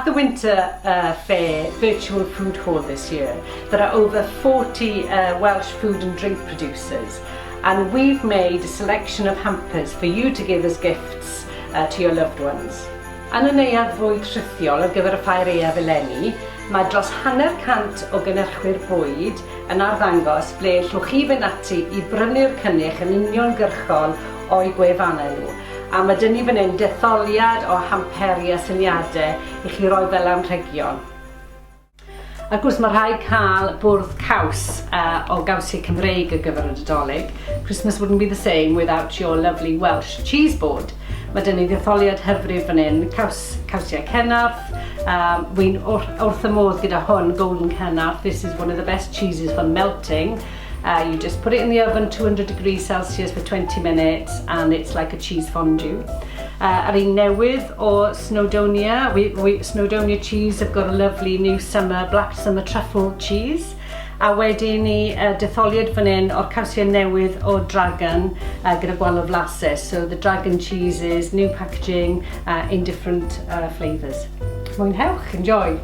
the Winter Fair Virtual Food Hall this year, there are over 40 Welsh food and drink producers, and we've made a selection of hampers for you to give as gifts to your loved ones. Yn y neuadd fwyd rhithiol ar gyfer y Ffair Aeaf eleni, mae dros hanner cant o gynhyrchwyr bwyd yn arddangos ble llwch chi fynd ati i brynu'r cynnyrch yn uniongyrchol o'u gwefannau nhw. A mae 'da ni fan hyn detholiad o hamperi a syniadau i chi roi fel anrhegion. Ac wrth mae rhaid cael bwrdd caws o gawsiau Cymreig ar gyfer y Nadolig. Christmas wouldn't be the same without your lovely Welsh cheese board. Mae 'da ni ddetholiad hyfryd fan hyn, caws, cawsiau Cenarth. Wi'n wrth y modd gyda hwn, Golden Cenarth. This is one of the best cheeses for melting. You just put it in the oven 200 degrees Celsius for 20 minutes and it's like a cheese fondue. Yr un newydd o Snowdonia, Snowdonia Cheese have got a lovely new summer, black summer truffle cheese. A wedyn ni detholiad fan hyn o'r cawsiau newydd o Dragon gyda gwahanol flasau. So the Dragon cheeses, new packaging in different flavours. Mwynhewch, enjoy!